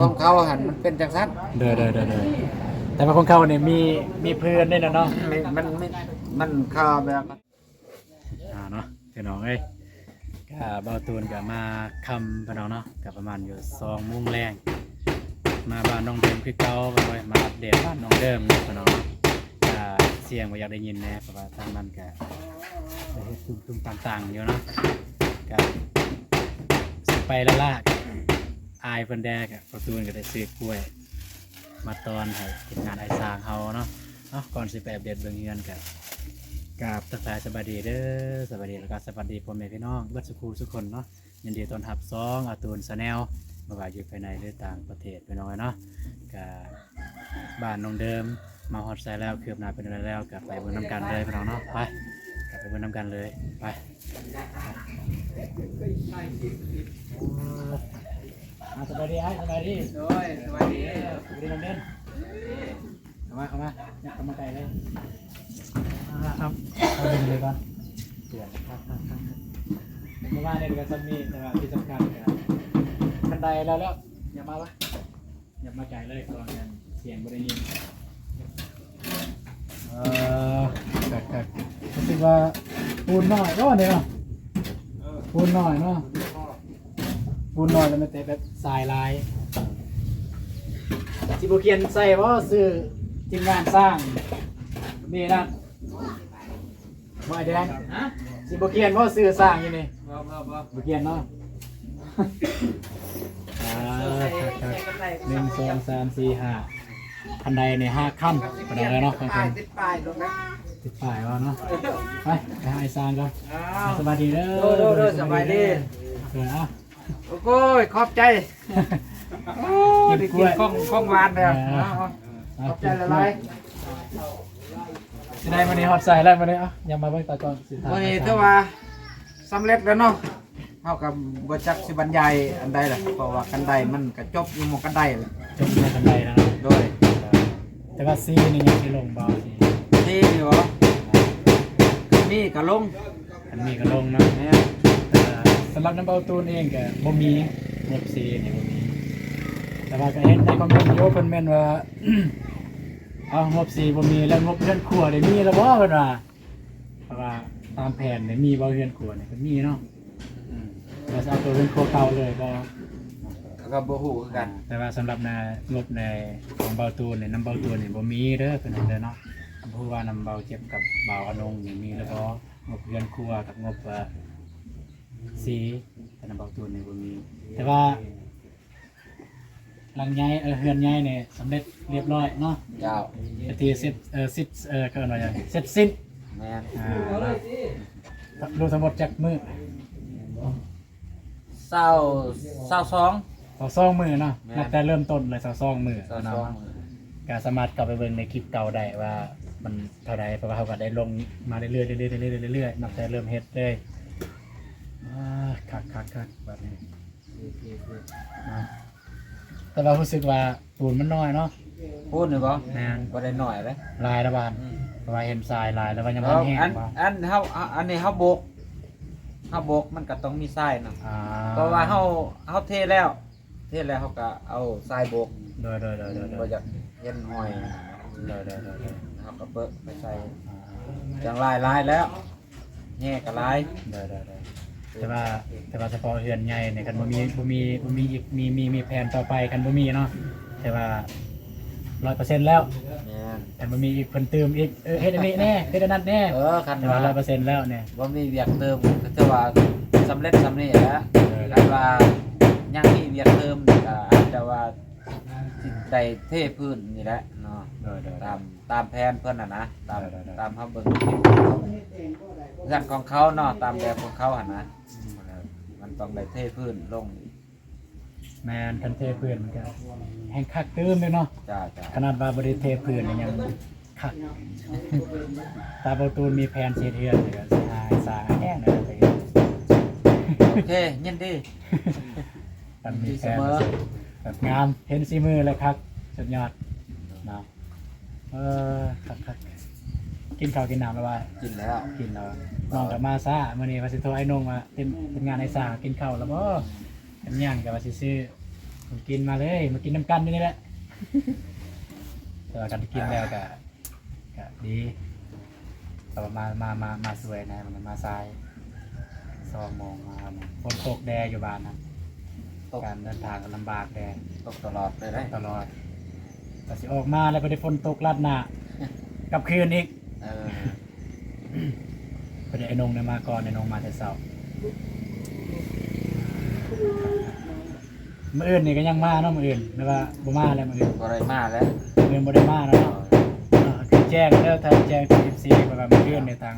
ຂອງເຂົາຫັ້ນມັນເປັນຈັ່ງຊັ້ນ. ໂດຍ ໂດຍ ໂດຍ ໂດຍ. ແຕ່ວ່າຂອງເຂົານີ້ມີ ມີພື້ນເດ້ເນາະ. ມັນ ມັນ ມັນຄ່າແບບ ອ່າເນາະ ພີ່ນ້ອງເອີຍ, ກະເບົາຕູນກະມາຄ່ຳພີ່ນ້ອງເນາະ, ກະປະມານຢູ່ສອງໂມງແລງ ມາບ້ານນ້ອງເດີມຄືເກົ່າ ເພິ່ນວ່າມາອັບເດດບ້ານນ້ອງເດີມເນາະ ພີ່ນ້ອງເນາະ. ກະສຽງບໍ່ຢາກໄດ້ຍິນແດ່ ເພາະວ່າທາງນັ້ນກະໄດ້ເຮັດຕຸ້ມໆຕ່າງໆຢູ່ເນາະ, ກະຊິໄປລ້າໆ ກະອາຍເພິ່ນແດ່. ກະເບົາຕູນກະໄດ້ຊື້ກ້ວຍມາຕ້ອນໃຫ້ທີມງານອ້າຍຊ້າງເຮົາເນາະ. ເອົາ ກ່ອນຊິໄປອັບເດດເບິ່ງເຮືອນ ກະກາບທັກທາຍສະບາຍດີເດີ ສະບາຍດີ ແລ້ວກະສະບາຍດີພໍ່ແມ່ພີ່ນ້ອງເບິດສູ່ຄູ່ສູ່ຄົນເນາະ. ຍິນດີຕ້ອນຮັບຊ່ອງອາຕູນ Channel ບໍ່ວ່າຢູ່ພາຍໃນ ຫຼື ຕ່າງປະເທດ ພີ່ນ້ອງເອີຍເນາະ. ກະບ້ານນ້ອງເດີມມາຮອດໃສແລ້ວ ຄືບໜ້າເປັນແນວໃດແລ້ວ ກະໄປເບິ່ງນຳກັນເລີຍ ພີ່ນ້ອງເນາະ. ໄປ ກະໄປເບິ່ງນຳກັນເລີຍ ໄປ. ອ່າ ສະບາຍດີອ້າຍ ສະບາຍດີ. ໂດຍ ສະບາຍດີ ສະບາຍດີນ້ອງເດີມ. ເຂົ້າມາ ເຂົ້າມາ ຍັບເຂົ້າມາໃກ້ເລີຍ. ອ່າ ຄັບ ເຂົ້າໄປເລີຍກ່ອນ. ເດືອນ ຄັບ ຄັບ ຄັບ ເມື່ອວານນີ້ກະຊຳນີ້ ແຕ່ວ່າທີ່ສຳຄັນກະຄັນໄດແລ້ວ ແລ້ວ ຢ່າມາວະ ຢ່າມາໃກ້ເລີຍ ເພາະວ່າສຽງບໍ່ໄດ້ຍິນ. ເອີ ຄັກໆ ຮູ້ສຶກວ່າປູນໜ້ອຍເນາະນີ້ເນາະ. ເອີ ປູນໜ້ອຍເນາະ. ປູນໜ້ອຍແລ້ວແມ່ນແຕ່ແບບຊາຍຫຼາຍ. ຊິບໍ່ຂຽນໃສ່ບໍ່ຊື່ທີມງານສ້າງນີ້ນະ ບໍ່ອ້າຍແດງ? ຮະ? ຊິບໍ່ຂຽນບໍ່ຊື່ສ້າງຢູ່ນີ້? ບໍ່ ບໍ່ ບໍ່ ບໍ່ຂຽນເນາະ. ອ່າ ຄັກໆ ໜຶ່ງ ສອງ ສາມ ສີ່ ຫ້າ ຄັນໄດນີ້ຫ້າຄັນ ປານໃດເນາະ ຂອງເພິ່ນ ຕິດປ້າຍໂລດນະ ຕິດປ້າຍວ່າເນາະ. ໄປ ໄປຫາອ້າຍຊ້າງກ່ອນ. ອ້າວ ສະບາຍດີເດີ. ໂດຍ ໂດຍ ໂດຍ ສະບາຍດີ. ເອີ ເອົາ ໂອ້ຍ ຂອບໃຈ. ໂອ້ຍ ໄດ້ກິນຂອງ ຂອງຫວານແລ້ວ. ເອີ ເນາະ ເອົາ ຂອບໃຈຫຼາຍໆ. ຊິໄດ້ມື້ນີ້ຮອດໃສແລ້ວມື້ນີ້? ເອົາ ຍັງມາເບິ່ງຕາກ່ອນ. ມື້ນີ້ຖືວ່າສຳເລັດແລ້ວເນາະ. ເຮົາກໍບໍ່ຈັກຊິບັນຍາຍອັນໃດລະ ເພາະວ່າຄັນໄດມັນກໍຈົບຢູ່ໝ່ອງຄັນໄດລະ ຈົບຢູ່ໝ່ອງຄັນໄດລະ. ໂດຍ ແຕ່ວ່າສີນີ້ຍັງຊິລົງບໍ່? ສີນີ້ບໍ່? ຄັນມີກໍລົງ ຄັນມີກໍລົງເນາະ. ແມ່ນ. ເອີ ສຳລັບນຳເບົາຕູນເອງກໍບໍ່ມີ ງົບສີນີ້ບໍ່ມີ. ແຕ່ວ່າກໍເຫັນໃນຄອມເມັນຢູ່ ເພິ່ນແມ່ນວ່າ ເອົາ ງົບສີບໍ່ມີ ແລ້ວງົບເຮືອນຄົວໄດ້ມີແລ້ວບໍ່ ເພິ່ນວ່າ. ເພາະວ່າຕາມແຜນນີ້ມີບໍ່ ເຮືອນຄົວນີ້? ກໍມີເນາະ. ອືມ ວ່າຊິເອົາໂຕເຮືອນຄົວເກົ່າເລີຍບໍ່ ກໍບໍ່ຮູ້ຄືກັນ. ແຕ່ວ່າສຳລັບນະ ງົບໃນຂອງເບົາຕູນນີ້ ນຳເບົາຕູນນີ້ບໍ່ມີເດີ ເພິ່ນວ່າເດີເນາະ. ບໍ່ຮູ້ວ່ານຳເບົາເຈັບກັບເບົາອານົງນີ້ມີຫຼືບໍ່ ງົບເຮືອນຄົວກັບງົບ ເອີ ສີ, ແຕ່ນຳເບົາຕູນນີ້ບໍ່ມີ. ແຕ່ວ່າ ຫຼັງໃຫຍ່ ເອີ ເຮືອນໃຫຍ່ນີ້ສຳເລັດລຽບລ້ອຍເນາະ. ເຈົ້າ. ເປັນທີ່ເສັດ ເອີ ສິດ ເອີ ເຂົາເອີ້ນວ່າຫຍັງ ເສັດສິ້ນ. ແມ່ນ. ອ່າ ລວມທັງໝົດຈັກມື້? ຊາວ ຊາວສອງ ຊາວສອງມື້ເນາະ. ແມ່ນ. ນັບແຕ່ເລີ່ມຕົ້ນເລີຍ ຊາວສອງມື້ເນາະ. ຊາວສອງມື້. ກໍສາມາດເຂົ້າໄປເບິ່ງໃນຄລິບເກົ່າໄດ້ວ່າມັນເທົ່າໃດ ເພາະວ່າເຮົາກໍໄດ້ລົງມາເລື້ອຍໆ ເລື້ອຍໆ ເລື້ອຍໆ ນັບແຕ່ເລີ່ມເຮັດເລີຍ. ອ່າ ຄັກໆໆ ບາດນີ້. ແຕ່ວ່າຮູ້ສຶກວ່າປູນມັນໜ້ອຍເນາະ. ປູນນີ້ບໍ່? ແມ່ນ. ບໍ່ໄດ້ໜ້ອຍເດ້ ຫຼາຍລະບາດ. ອືມ ເພາະວ່າເຫັນຊາຍຫຼາຍ ແລ້ວວ່າຍັງບໍ່ທັນແຫ້ງ. ອັນ ອັນເຮົາ ອັນນີ້ເຮົາບົກ ເຮົາບົກມັນກໍຕ້ອງມີຊາຍເນາະ. ອ່າ ເພາະວ່າເຮົາ ເຮົາເທແລ້ວ ເທແລ້ວເຮົາກໍເອົາຊາຍບົກ. ໂດຍໆໆໆ ບໍ່ຢາກເຫັນຮອຍ. ໂດຍໆໆໆ ເຮົາກໍເປິກໄປໃສ່. ອ່າ ຈັ່ງຫຼາຍໆແລ້ວ ແຮ່ກໍຫຼາຍ. ໂດຍໆໆ ແຕ່ວ່າ ແຕ່ວ່າສະເພາະເຮືອນໃຫຍ່ນີ້ ຄັນບໍ່ມີ ບໍ່ມີ ບໍ່ມີອີກ ມີ ມີ ມີແຜນຕໍ່ໄປ ຄັນບໍ່ມີເນາະ ແຕ່ວ່າຮ້ອຍເປີເຊັນແລ້ວ. ແມ່ນ. ຄັນບໍ່ມີອີກ ເພິ່ນຕື່ມອີກ ເອີ ເຮັດອັນນີ້ແດ່ ເຮັດອັນນັ້ນແດ່. ເອີ ຄັນ ແຕ່ວ່າຮ້ອຍເປີເຊັນແລ້ວນີ້ ບໍ່ມີວຽກຕື່ມ ກໍຖືວ່າສຳເລັດສ່ຳນີ້ແຫຼະ. ເອີ ຄັນວ່າຍັງມີວຽກຕື່ມ ກໍອາດຈະວ່າ ໄດ້ເທພື້ນນີ້ແຫຼະເນາະ. ໂດຍໆໆ ຕາມ ຕາມແຜນເພິ່ນຫັ້ນນະ ຕາມ ໂດຍໆໆ ຕາມເຮົາເບິ່ງເຮືອນຂອງເຂົາເນາະ ຕາມແບບຂອງເຂົາຫັ້ນນະ. ອືມ ມັນຕ້ອງໄດ້ເທພື້ນລົງ. ແມ່ນ ຄັນເທພື້ນມັນກໍແຮ່ງຄັກຕື່ມເດ້ເນາະ. ຈ້າໆ ຂະໜາດວ່າບໍ່ໄດ້ເທພື້ນຍັງຄັກ. ຕາເບົາຕູນມີແຜນຊິເຮັດເຮືອນນີ້ກໍຊິຫາສ້າງແຮ່ງເລີຍ. ໂອເຄ ຍິນດີ. ຄັນມີແຜນ ເສມອ ແບບງາມ ເຫັນສີມືແລ້ວຄັກ ສຸດຍອດເນາະ. ເອີ ຄັກໆ ກິນເຂົ້າກິນນ້ຳແລ້ວວ່າ? ກິນແລ້ວ ກິນແລ້ວ. ນ້ອງກໍມາຊ້າ ມື້ນີ້ວ່າຊິໂທອ້າຍນົງວ່າ ທີມ ທີມງານອ້າຍຊ້າງກິນເຂົ້າແລ້ວບໍ່? ຄັນຍັງກໍວ່າຊິຊື້ ກິນມາເລີຍ ມາກິນນຳກັນຢູ່ນີ້ແຫຼະ ແຕ່ວ່າຄັນກິນແລ້ວກະ ກະດີ ແຕ່ວ່າມາ ມາ ມາ ມາຊ່ວຍແດ່ ມື້ນີ້ມາສາຍ ສອງໂມງມາ ຝົນຕົກແດ່ຢູ່ບ້ານນະ ຕົກ ການເດີນທາງກໍລຳບາກແດ່ ຕົກຕະຫຼອດເລີຍເດ້ ຕະຫຼອດ ກໍຊິອອກມາແລ້ວ ບໍ່ໄດ້ຝົນຕົກລັດໜ້າ ກັບຄືນອີກ ເອີ ເພິ່ນ ໄອ້ນົງໄດ້ມາກ່ອນ ໄອ້ນົງມາແຕ່ເຊົ້າ ມື້ອື່ນນີ້ກໍຍັງມາເນາະ ມື້ອື່ນ ຫຼືວ່າບໍ່ມາແລ້ວມື້ອື່ນ ບໍ່ໄດ້ມາແລ້ວ ມື້ອື່ນບໍ່ໄດ້ມາແລ້ວເນາະ ເອີ ເອີ ຄືແຈ້ງເດີ ຖ້າແຈ້ງທາງ ເອັຟຊີ ເພາະວ່າມື້ອື່ນນີ້ທາງ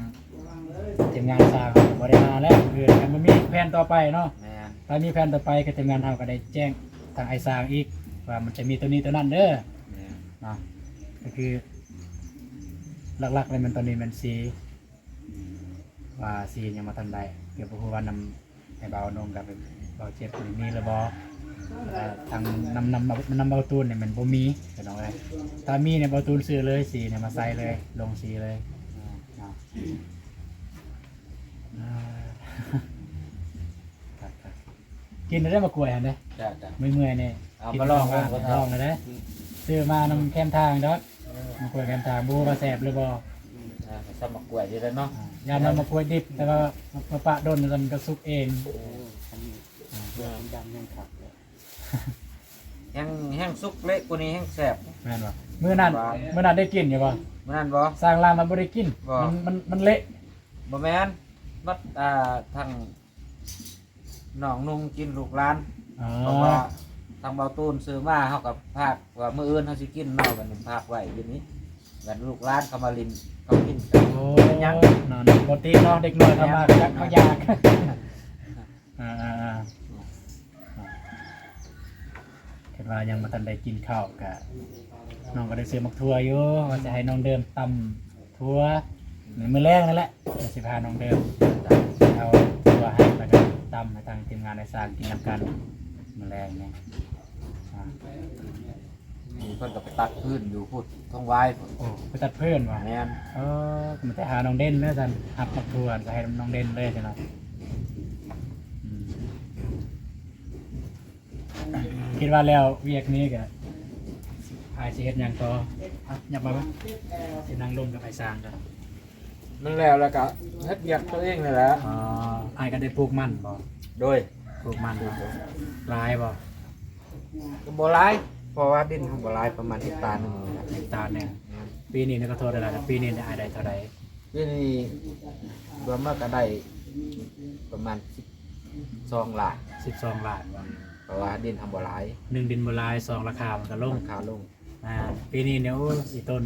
ທີມງານຊ່າງເຮົາກໍບໍ່ໄດ້ມາແລ້ວ ມື້ອື່ນ ຍັງບໍ່ມີແຜນຕໍ່ໄປເນາະ ແມ່ນ ຖ້າມີແຜນຕໍ່ໄປກໍທີມງານເຮົາກໍໄດ້ແຈ້ງທາງອ້າຍຊ່າງອີກ ວ່າມັນຈະມີໂຕນີ້ໂຕນັ້ນເດີ ແມ່ນ ເນາະ ກໍຄືຫຼັກໆເລີຍແມ່ນຕອນນີ້ແມ່ນສີ ວ່າສີຍັງບໍ່ທັນໄດ້ ກໍບໍ່ຮູ້ວ່ານຳ ໃຫ້ເບົານົງກັບເບົາເຈັບນີ້ມີຫຼືບໍ່ ແລ້ວທາງນຳ ນຳ ນຳເບົາຕູນນີ້ມັນບໍ່ມີພີ່ນ້ອງເອີຍ ຖ້າມີນີ້ເບົາຕູນຊື້ເລີຍ ສີນີ້ມາໃສ່ເລີຍ ລົງສີເລີຍເນາະ ອ່າ ກິນໄດ້ໝາກກ້ວຍຫັ້ນເດ້ ເຈົ້າໆ ເມື່ອຍໆນີ້ ເອົາມາລອງເບິ່ງ ລອງເດ້ ອືມ ຊື້ມານຳແຄມທາງດອກ ເອີ ໝາກກ້ວຍແຄມທາງ ບໍ່ຮູ້ວ່າແຊບຫຼືບໍ່ ອືມ ອ່າ ຊຳໝາກກ້ວຍນີ້ແຫຼະເນາະ ອ່າ ຢ້ານວ່າໝາກກ້ວຍດິບ ແຕ່ວ່າມາປະດົນ ແລ້ວມັນກໍສຸກເອງ ເອີ ອັນນີ້ ອ່າ ເປືອກມັນດຳຍັງຄັກເລີຍ ແຮງ ແຮງສຸກເລະກວ່ານີ້ແຮງແຊບ ແມ່ນບໍ່? ມື້ນັ້ນ ວ່າ ມື້ນັ້ນໄດ້ກິນຢູ່ບໍ່? ມື້ນັ້ນບໍ່? ຊ່າງລາມມັນບໍ່ໄດ້ກິນ ບໍ່ ມັນ ມັນ ມັນເລະ ບໍ່ແມ່ນ ບັດ ອ່າ ທາງ ນ້ອງນຸ່ງກິນ ລູກຫຼານ ອໍ ບອກວ່າທາງເບົາຕູນຊື້ມາ ເຮົາກໍພາກວ່າມື້ອື່ນເຮົາຊິກິນເນາະ ບັດນີ້ພາກໄວ້ຢູ່ນີ້ ບັດລູກຫຼານເຂົາມາຫຼິ້ນ ເຂົາກິນ ໂອ້ ເປັນຫຍັງ ນອນ ປົກກະຕິເນາະ ເດັກນ້ອຍເຂົາມາ ແມ່ນ ກໍຢາກ ເຂົາຢາກ ອ່າໆໆ ຄິດວ່າຍັງບໍ່ທັນໄດ້ກິນເຂົ້າ ກະ ນ້ອງກໍໄດ້ຊື້ໝາກຖົ່ວຢູ່ ວ່າຊິໃຫ້ນ້ອງເດີມຕຳຖົ່ວ ໃນມື້ແລງນັ້ນແຫຼະ ກໍຊິພານ້ອງເດີມ ເອົາຖົ່ວໃຫ້ ແລ້ວກໍຕຳໃຫ້ທາງທີມງານໄດ້ສ້າງກິນນຳກັນ ມື້ແລງນີ້ ອ່າ ນີ້ເພິ່ນກໍໄປຕັດຟືນຢູ່ພຸ້ນ ທົ່ງຫວາຍພຸ້ນ ໂອ້ ໄປຕັດຟືນຫວາ? ແມ່ນ ເອີ ກໍມີແຕ່ຫານ້ອງເດັ່ນແລ້ວຊັ້ນ ຮັບໝາກຖົ່ວກໍໃຫ້ນ້ອງເດັ່ນເລີຍຊັ້ນເນາະ ອືມ. ຄິດວ່າແລ້ວວຽກນີ້ກະ ອ້າຍຊິເຮັດຫຍັງຕໍ່? ອະ ຫຍັບມາເບິ່ງ ຊິນັ່ງລົມກັບອ້າຍຊ່າງກ່ອນ ມັນແລ້ວແລ້ວກະເຮັດວຽກຕົວເອງນີ້ແຫຼະ ອໍ ອ້າຍກໍໄດ້ປູກມັນບໍ່? ໂດຍ ປູກມັນເນາະ ຫຼາຍບໍ່? ກໍບໍ່ຫຼາຍ ເພາະວ່າດິນເຮົາບໍ່ຫຼາຍ ປະມານເຮັກຕາໜຶ່ງນີ້ແຫຼະ ເຮັກຕາໜຶ່ງ ແມ່ນ ປີນີ້ນີ້ກໍເທົ່າໃດລະ ປີນີ້ນີ້ອ້າຍໄດ້ເທົ່າໃດ? ປີນີ້ລວມແລ້ວກໍໄດ້ປະມານສິບສອງລ້ານ ສິບສອງລ້ານ ເພາະວ່າດິນເຮົາບໍ່ຫຼາຍ ໜຶ່ງ ດິນບໍ່ຫຼາຍ ສອງ ລາຄາມັນກໍລົງ ລາຄາລົງ ອ່າ ປີນີ້ນີ້ ໂອ້ ອີຕົນ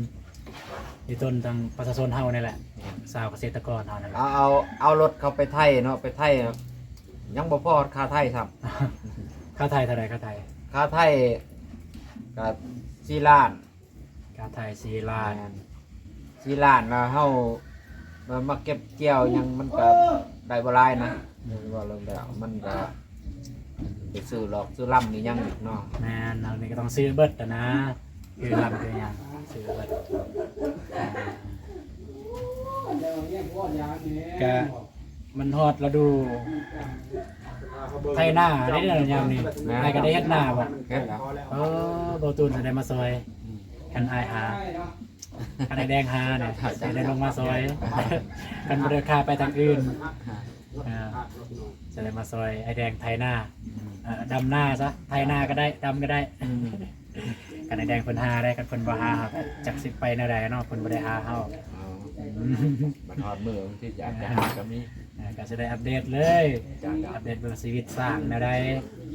ອີຕົນທາງປະຊາຊົນເຮົານີ້ແຫຼະ ແມ່ນ ຊາວກະເສດຕະກອນເຮົານີ້ແຫຼະ ເອົາ ເອົາ ເອົາລົດເຂົາໄປໄຖເນາະ ໄປໄຖ ຍັງບໍ່ພໍຄ່າໄຖຊ້ຳ ຄ່າໄຖເທົ່າໃດ? ຄ່າໄຖ ຄ່າໄຖກໍສີ່ລ້ານ ຄ່າໄຖສີ່ລ້ານ ແມ່ນ ສີ່ລ້ານ ແລ້ວເຮົາມາ ມາເກັບກ່ຽວຫຍັງ ມັນກໍໄດ້ບໍ່ຫຼາຍນະ ອືມ ເວົ້າເລື່ອງແລ້ວ ມັນກໍໄປຊື້ຫຼອກຊື້ລຳອີ່ຫຍັງອີກເນາະ ແມ່ນ ອັນນີ້ກໍຕ້ອງຊື້ເບິດຫັ້ນນະ ຄືລຳຄືຫຍັງ ຊື້ເບິດ ກະ ມັນຮອດລະດູໄຖນາເດ້ຍາມນີ້ ແມ່ນ ອ້າຍກໍໄດ້ເຮັດນາບໍ່? ເຮັດແລ້ວ ເອີ ເບົາຕູນຊິໄດ້ມາຊ່ອຍ ອືມ ຄັນອ້າຍຫາ ຄັນອ້າຍແດງຫານີ້ ຊິໄດ້ລົງມາຊ່ອຍ ຄັນບໍ່ໄດ້ຂ້າໄປທາງອື່ນ ອ່າ ຊິໄດ້ມາຊ່ອຍອ້າຍແດງໄຖນາ ອືມ ເອີ ດຳນາຊະ ໄຖນາກໍໄດ້ ດຳກໍໄດ້ ອືມ ຄັນອ້າຍແດງເພິ່ນຫາໄດ້ ຄັນເພິ່ນບໍ່ຫາ ເຮົາກໍຈັກຊິໄປແນວໃດເນາະ ເພິ່ນບໍ່ໄດ້ຫາເຮົາ ອໍ ອືມ ບັດຮອດມື້ບາງທີອາດຈະຫາກໍມີ ອ່າ ກໍຊິໄດ້ອັບເດດເລີຍ ຈົ້າ ອັບເດດເບິ່ງຊີວິດຊ່າງແນວໃດ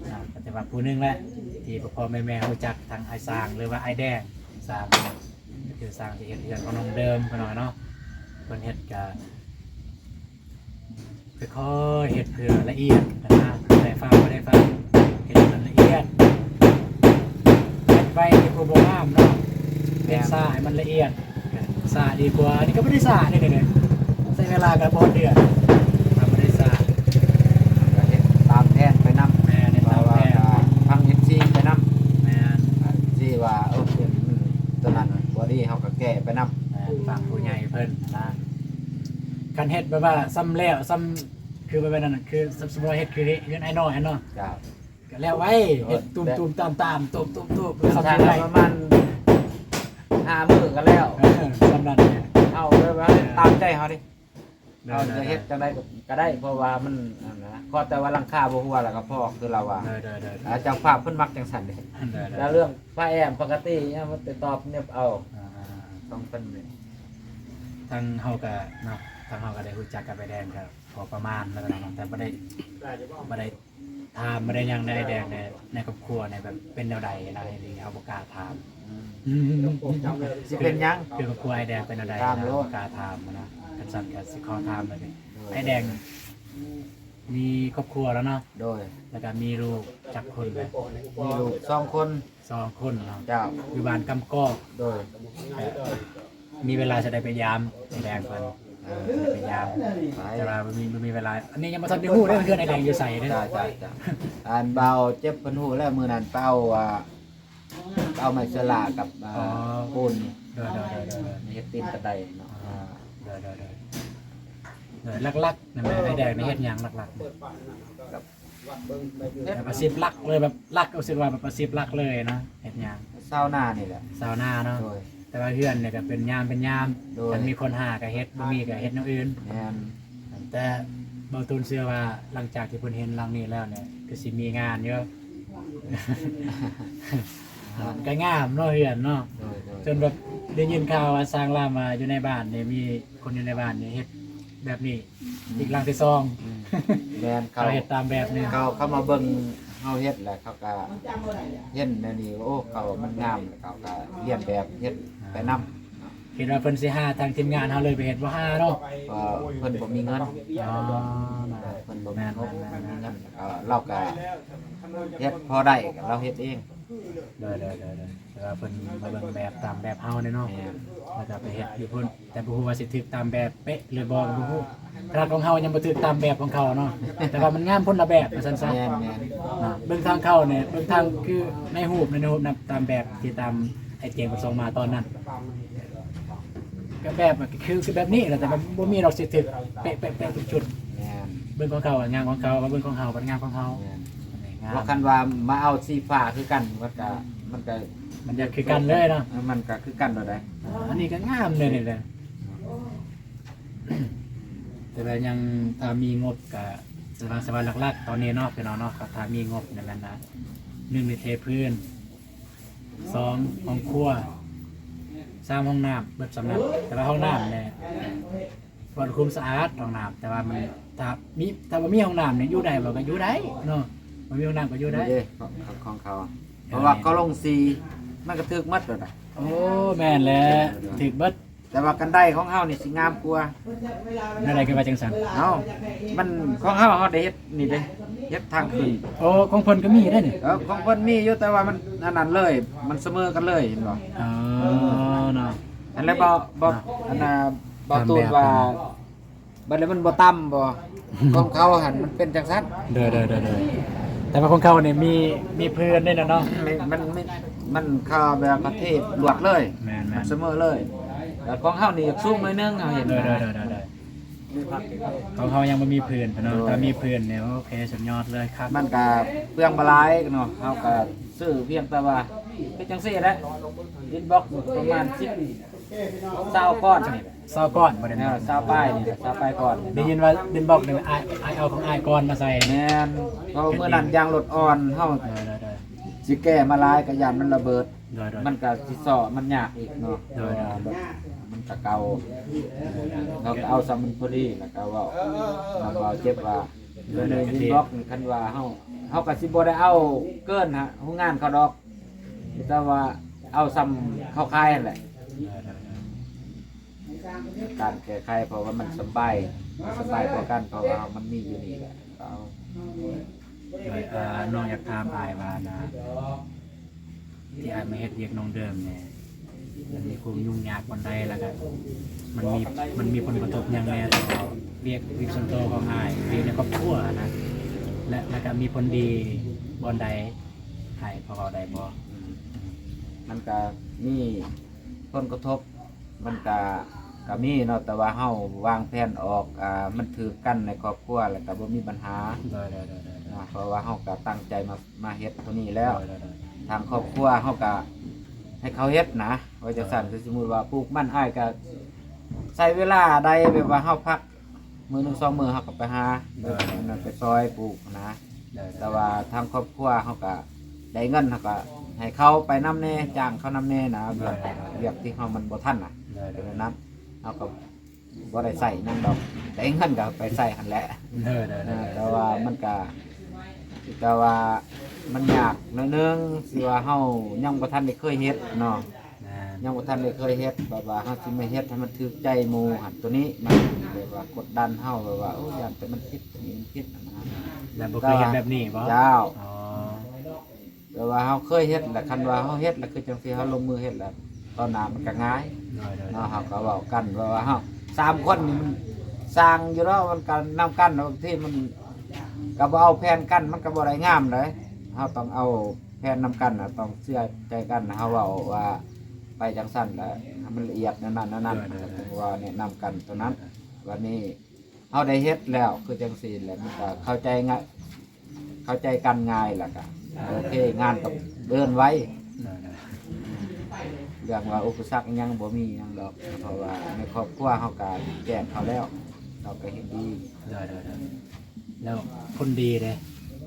ອ່າ ກໍຖືວ່າຜູ້ໜຶ່ງແຫຼະ ທີ່ພໍ່ໆແມ່ໆຮູ້ຈັກທັງອ້າຍຊ່າງ ຫຼືວ່າອ້າຍແດງຊ່າງ ກໍຄືຊ່າງທີ່ເຮັດເຮືອນຂອງນ້ອງເດີມ ພີ່ນ້ອງເນາະ ເພິ່ນເຮັດກໍ ຄ່ອຍໆເຮັດເພື່ອລະອຽດຫັ້ນນະ ບໍ່ໄດ້ຟ້າວ ບໍ່ໄດ້ຟ້າວ ເຮັດໃຫ້ມັນລະອຽດ ເຮັດໄວດີກວ່າບໍ່ງາມເນາະ ແມ່ນ ເຮັດຊ້າໃຫ້ມັນລະອຽດ ຊ້າດີກວ່າ ອັນນີ້ກໍບໍ່ໄດ້ຊ້າເດ້ ນີ້ ໃຊ້ເວລາກໍບໍ່ຮອດເດືອນ ກໍບໍ່ໄດ້ຊ້າ ກໍເຮັດຕາມແຜນໄປນຳ ແມ່ນ ເຮັດຕາມແຜນ ເພາະວ່າກໍຟັງເອັຟຊີໄປນຳ ແມ່ນ ເອັຟຊີວ່າ ເອີ ເປັນຕົວນັ້ນບໍ່ດີ ເຮົາກໍແກ້ໄປນຳ ແມ່ນ ຟັງຜູ້ໃຫຍ່ເພິ່ນນະ ຄັນເຮັດແບບວ່າຊຳແລ້ວຊຳ ຄືແບບນັ້ນ ຄື ສົມມຸດວ່າເຮັດຄືເຮືອນອ້າຍນ້ອຍຫັ້ນເນາະ ເຈົ້າ ກໍແລ້ວໄວ້ ໂດຍ ເຮັດຕຸ່ມໆ ຕາມໆ ຕຸ່ມໆ ຕຸ່ມໆ ມັນທຳໄດ້ ປະມານຫ້າມື້ກໍແລ້ວ ເອີ ສ່ຳນັ້ນແຫຼະ ເຮົາເລີຍວ່າ ເອີ ຕາມໃຈເຮົາເດ້ ໂດຍ ເຮົາຈະເຮັດ ໂດຍ ຈັ່ງໃດກໍ ກໍໄດ້ ເພາະວ່າມັນ ອັນນະ ຂໍແຕ່ວ່າຫຼັງຄາບໍ່ຮົ່ວແລ້ວກໍພໍ ຄືລາວວ່າ ໂດຍໆ ອາ ເຈົ້າພາບເພິ່ນມັກຈັ່ງຊັ້ນເດ້ ໂດຍໆ ແລ້ວເລື່ອງຝາແອມ ປົກກະຕິຍາມມັນຕິດຕໍ່ເນັບເອົາ ອ່າ ຕ້ອງເປັນ ທາງເຮົາກໍເນາະ ທາງເຮົາກໍໄດ້ຮູ້ຈັກກັບອ້າຍແດງກໍພໍປະມານແລ້ວເນາະ ແຕ່ບໍ່ໄດ້ ບໍ່ໄດ້ ຖາມບໍ່ໄດ້ຫຍັງໃນແດງໃນ ໃນຄອບຄົວໃນແບບເປັນແນວໃດນະ ເຮົາບໍ່ກ້າຖາມ ອືມ ອືມ ຊິເປັນຫຍັງ ຄືຄອບຄົວອ້າຍແດງເປັນແນວໃດນະ ບໍ່ກ້າຖາມນະ ຄັນຊັ້ນກໍຊິຂໍຖາມເລີຍ ໂດຍ ອ້າຍແດງມີຄອບຄົວແລ້ວເນາະ ໂດຍ ແລ້ວກໍມີລູກຈັກຄົນແລ້ວ ມີລູກສອງຄົນ ສອງຄົນເນາະ ເຈົ້າ ຢູ່ບ້ານກຳກອກ ໂດຍ ເອີ ມີເວລາຈະໄດ້ໄປຢາມອ້າຍແດງເພິ່ນ ເອີ ໄປຢາມ ໄປ ແຕ່ວ່າບໍ່ມີ ບໍ່ມີເວລາ ອັນນີ້ຍັງບໍ່ທັນໄດ້ຮູ້ເດ້ ເຮືອນອ້າຍແດງຢູ່ໃສເດ້ ເຈົ້າ ເຈົ້າ ເຈົ້າ ອັນບ່າວເຈັບເພິ່ນຮູ້ແລ້ວ ມື້ນັ້ນໄປເອົາ ອ່າ ໄປເອົາໄມ້ເຊລາກັບ ອ່າ ອໍ ປູນນີ້ ໂດຍໆໆໆ ເຮັດຕີນກະໄດເນາະ ອ່າ ອ່າ ໂດຍໆໆ ໂດຍ ຫຼັກໆ ນັ້ນແມ່ນອ້າຍແດງນີ້ເຮັດຫຍັງຫຼັກໆ ກັບ ແບບອາຊີບຫຼັກເລີຍ ແບບຫຼັກ ຮູ້ສຶກວ່າແບບອາຊີບຫຼັກເລີຍເນາະ ເຮັດຫຍັງ ຊາວນານີ້ແຫຼະ ຊາວນາເນາະ ໂດຍ ແຕ່ວ່າເຮືອນນີ້ກໍເປັນຍາມເປັນຍາມ ໂດຍ ຄັນມີຄົນຫາກໍເຮັດ ບໍ່ມີກໍເຮັດແນວອື່ນ ແມ່ນ ແຕ່ບ່າວຕູນເຊື່ອວ່າຫຼັງຈາກທີ່ເພິ່ນເຫັນຫຼັງນີ້ແລ້ວນີ້ ຄືຊິມີງານຢູ່ ກໍງາມເນາະເຮືອນເນາະ ໂດຍໆ ຈົນແບບໄດ້ຍິນຂ່າວວ່າຊ່າງລາມວ່າຢູ່ໃນບ້ານນີ້ ມີຄົນຢູ່ໃນບ້ານນີ້ເຮັດແບບນີ້ ອືມ ອີກຫຼັງທີ່ສອງ ອືມ ແມ່ນ ເຂົາ ເຂົາເຮັດຕາມແບບນີ້ ເຂົາ ເຂົາມາເບິ່ງເຮົາເຮັດແລ້ວ ເຂົາກໍເຫັນແນວນີ້ ໂອ້ ເຂົາມັນງາມ ເຂົາກໍລຽນແບບເຮັດ ອ່າ ໄປນຳ ຄິດວ່າເພິ່ນຊິຫາທາງທີມງານເຮົາເລີຍໄປເຮັດ ບໍ່ຫາເນາະ ກໍເພິ່ນບໍ່ມີເງິນ ອໍ ເພິ່ນບໍ່ມີງົບ ແມ່ນໆໆໆ ບໍ່ມີເງິນ ເອີ ລາວກໍເຮັດພໍໄດ້ ລາວເຮັດເອງ ໂດຍໆໆໆ ແຕ່ວ່າເພິ່ນມາເບິ່ງແບບຕາມແບບເຮົານີ້ເນາະ ແມ່ນ ແລ້ວກໍໄປເຮັດຢູ່ພຸ້ນ ແຕ່ບໍ່ຮູ້ວ່າຊິຖືກຕາມແບບເປະຫຼືບໍ່ກໍບໍ່ຮູ້. ຂະໜາດຂອງເຮົາຍັງບໍ່ຖືກຕາມແບບຂອງເຂົາເນາະ ແຕ່ວ່າມັນງາມຄົນລະແບບວ່າຊັ້ນຊະ. ແມ່ນໆ ເນາະ ເບິ່ງທາງເຂົານີ້ ເບິ່ງທາງຄືໃນຮູບ ໃນຮູບນະ ຕາມແບບທີ່ຕາມໄອ້ເຈງເພິ່ນສົ່ງມາຕອນນັ້ນ ກໍແບບ ຄື ຄືແບບນີ້ແຫຼະ ແຕ່ວ່າບໍ່ມີດອກຊິຖືກເປະໆໆທຸກຈຸດ. ແມ່ນ ເບິ່ງຂອງເຂົາງາມຂອງເຂົາ ມາເບິ່ງຂອງເຮົາມັນງາມຂອງເຮົາ. ແມ່ນ ງາມ ວ່າຄັນວ່າມາເອົາສີຟ້າຄືກັນ ມັນກະ ມັນກະ ມັນຢາກຄືກັນເລີຍເນາະ ເອີ ມັນກະຄືກັນໂລດໃດ໋. ເອີ ອັນນີ້ກໍງາມເລີຍນີ້ແຫຼະ ແຕ່ວ່າຍັງ ຖ້າມີງົບກະ ສະວ່າ ສະວ່າຫຼັກໆຕອນນີ້ເນາະ ພີ່ນ້ອງເນາະ ຖ້າມີງົບນີ້ແມ່ນນະ ໜຶ່ງ ນີ້ເທພື້ນ ສອງ ຫ້ອງຄົວ ສາມ ຫ້ອງນ້ຳ ເບິດສ່ຳນັ້ນ. ແຕ່ວ່າຫ້ອງນ້ຳນີ້ ກວດຄຸມສະອາດຫ້ອງນ້ຳ ແຕ່ວ່າມັນ ຖ້າມີ ຖ້າບໍ່ມີຫ້ອງນ້ຳນີ້ຢູ່ໄດ້ບໍ່? ກໍຢູ່ໄດ້ເນາະ ບໍ່ມີຫ້ອງນ້ຳກໍຢູ່ໄດ້ ເດ້ ຂອງ ຂອງເຂົາ ເອີ ເພາະວ່າເຂົາລົງສີ ມັນກໍຖືກໝົດໂລດນະ. ໂອ້ ແມ່ນແຫຼະ ຖືກເບິດ. ແຕ່ວ່າກັນໄດຂອງເຮົານີ້ຊິງາມກວ່າ. ແນວໃດຄືວ່າຈັ່ງຊັ້ນ? ເອົ້າ ມັນ ຂອງເຮົາ ເຮົາໄດ້ເຮັດນີ້ເດ້ ເຮັດທາງຂຶ້ນ. ໂອ້ ຂອງເພິ່ນກໍມີເດ້ນີ້. ເອີ ຂອງເພິ່ນມີຢູ່ ແຕ່ວ່າມັນອັນນັ້ນເລີຍ ມັນສະເໝີກັນເລີຍ ເຫັນບໍ່? ອໍ ເນາະ ອັນນັ້ນບໍ່ ບໍ່ ເນາະ ອັນນ່າ ບໍ່ຕູນວ່າ ບັດແລ້ວມັນບໍ່ຕ່ຳບໍ່? ຂອງເຂົາຫັ້ນມັນເປັນຈັ່ງຊັ້ນ. ໂດຍໆໆໆ ແຕ່ວ່າຂອງເຂົານີ້ມີ ມີພື້ນເດ້ນະເນາະ. ມັນ ມັນ ມັນ ມັນ ເຂົາແບບປະເທດລວດເລີຍ. ແມ່ນໆ ມັນສະເໝີເລີຍ. ແຕ່ຂອງເຮົານີ້ຢາກສູງໜ້ອຍໜຶ່ງ ເຮົາເຫັນນະ. ໂດຍໆໆໆ ຂອງເຮົາຍັງບໍ່ມີພື້ນເນາະ. ໂດຍ ຖ້າມີພື້ນນີ້ ໂອເຄ ສຸດຍອດເລີຍຄັບ. ມັນກະເປືອງບໍ່ຫຼາຍເນາະ ເຮົາກະຊື້ພຽງແຕ່ວ່າເຮັດຈັ່ງຊີ້ແຫຼະ ອິນບັອກປະມານສິບ ຊາວກ້ອນນີ້ແຫຼະ. ຊາວກ້ອນບໍ່ໄດ້ ເອີ ຊາວປາຍນີ້ແຫຼະ ຊາວປາຍກ້ອນ. ໄດ້ຍິນວ່າດິນບລັອກນີ້ ອ້າຍ ອ້າຍເອົາຂອງອ້າຍກ່ອນມາໃສ່. ແມ່ນ ເພາະມື້ນັ້ນຢາງລົດອ່ອນ ເຮົາ ໂດຍໆໆ ຊິແກ່ມາຫຼາຍກໍຢ້ານມັນລະເບີດ. ໂດຍໆ ມັນກໍຊິເຊາະມັນຍາກອີກເນາະ. ໂດຍໆ ເພາະວ່າລົດມັນກະເກົ່າ. ເຮົາກໍເອົາສ່ຳມັນພໍດີ ແລ້ວກໍເວົ້ານຳບ່າວເຈັບວ່າ ໂດຍໆ ດິນບລັອກນີ້ ຄັນວ່າເຮົາ ເຮົາກໍຊິບໍ່ໄດ້ເອົາເກີນໂຮງງານເຂົາດອກ. ມີແຕ່ວ່າເອົາສ່ຳເຂົາຂາຍຫັ້ນແຫຼະ ການແກ້ໄຂ ເພາະວ່າມັນສະບາຍ ສະບາຍກວ່າກັນ ເພາະວ່າມັນມີຢູ່ນີ້ແຫຼະ ກໍເອົາ. ໂດຍ ອ່າ ນ້ອງຢາກຖາມອ້າຍວ່ານະ ທີ່ອ້າຍມາເຮັດວຽກໜອງເດີມນີ້ ມັນມີຄວາມຫຍຸ້ງຍາກປານໃດ ແລ້ວກໍມັນມີ ມັນມີຜົນກະທົບຫຍັງແດ່ຕໍ່ວຽກ ວຽກສ່ວນຕົວຂອງອ້າຍ ຢູ່ໃນຄອບຄົວນະ ແລະ ແລ້ວກໍມີຜົນດີບ່ອນໃດ ໃຫ້ພໍເວົ້າໄດ້ບໍ່? ອືມ ມັນກະມີຜົນກະທົບ ມັນກະ ກະມີເນາະ ແຕ່ວ່າເຮົາວາງແຜນອອກ ອ່າ ມັນຖືກກັນໃນຄອບຄົວ ແລ້ວກະບໍ່ມີບັນຫາ. ໂດຍໆ ນະ ເພາະວ່າເຮົາກໍຕັ້ງໃຈມາ ມາເຮັດຕົວນີ້ແລ້ວ. ໂດຍໆໆ ທາງຄອບຄົວເຮົາກໍໃຫ້ເຂົາເຮັດນະ ວ່າຈັ່ງຊັ້ນ. ໂດຍ ຄືສົມມຸດວ່າປູກມັນ ອ້າຍກໍໃຊ້ເວລາໃດ ແບບວ່າເຮົາພັກມື້ໜຶ່ງສອງມື້ ເຮົາກໍໄປຫາ ໂດຍໆໆ ນັ້ນໄປຊ່ອຍປູກນະ. ໂດຍໆໆ ແຕ່ວ່າທາງຄອບຄົວເຮົາກໍໄດ້ເງິນ ເຮົາກໍໃຫ້ເຂົາໄປນຳແດ່ ຈ້າງເຂົານຳແດ່ນະ. ໂດຍໆໆ ວຽກ ວຽກທີ່ເຮົາມັນບໍ່ທັນນະ. ໂດຍໆໆ ເປັນແນວນັ້ນ ເຮົາກໍ ບໍ່ໄດ້ໃຊ້ຫຍັງດອກ ໄດ້ເງິນກໍໄປໃຊ້ຫັ້ນແຫຼະ. ເອີ ເອີ ແຕ່ວ່າມັນກະ ແຕ່ວ່າມັນຍາກໜ້ອຍໜຶ່ງ ທີ່ວ່າເຮົາຍັງບໍ່ທັນໄດ້ເຄີຍເຮັດເນາະ. ແມ່ນ ຍັງບໍ່ທັນໄດ້ເຄີຍເຮັດ ແບບວ່າເຮົາຊິມາເຮັດໃຫ້ມັນຖືກໃຈໝູ່ຫັ້ນ ໂຕນີ້ມັນແບບວ່າກົດດັນເຮົາ ແບບວ່າ ໂອ້ ຢ້ານແຕ່ມັນຜິດ ໂຕນີ້ມັນຜິດຫັ້ນນະ. ແລ້ວບໍ່ເຄີຍເຮັດແບບນີ້ບໍ່? ເຈົ້າ. ອໍ. ແບບວ່າເຮົາເຄີຍເຮັດແຫຼະ ຄັນວ່າເຮົາເຮັດແລ້ວ ຄືຈັ່ງຊີ້ ເຮົາລົງມືເຮັດແລ້ວ ຕໍ່ໜ້າມັນກໍງ່າຍ. ໂດຍໆໆ ເນາະ ເຮົາກໍເວົ້າກັນ ເພາະວ່າເຮົາສາມຄົນນີ້ມັນຊ່າງຢູ່ແລ້ວ ມັນກໍນຳກັນ ບາງທີມັນກໍບໍ່ເອົາແຜນກັນ ມັນກໍບໍ່ໄດ້ງາມເດ້. ເຮົາຕ້ອງເອົາແຜນນຳກັນນະ ຕ້ອງເຊື່ອໃຈກັນ. ເຮົາເວົ້າວ່າໄປຈັ່ງຊັ້ນແຫຼະ ໃຫ້ມັນລະອຽດແນວນັ້ນແນວນັ້ນ ໂດຍໆໆ ຈຶ່ງວ່າແນະນຳກັນຕົວນັ້ນ. ບັດນີ້ ເຮົາໄດ້ເຮັດແລ້ວ ຄືຈັ່ງຊີ້ແຫຼະ ມັນກໍເຂົ້າໃຈງ່າຍ ເຂົ້າໃຈກັນງ່າຍ ແລ້ວກໍໂອເຄ ງານກໍເດີນໄວ. ເລື່ອງວ່າອຸປະສັກຫຍັງບໍ່ມີຫຍັງດອກ ເພາະວ່າໃນຄອບຄົວເຮົາກໍແຈ້ງເຂົາແລ້ວ ເຂົາກໍເຫັນດີ. ໂດຍໆໆ ແລ້ວຜົນດີເດ້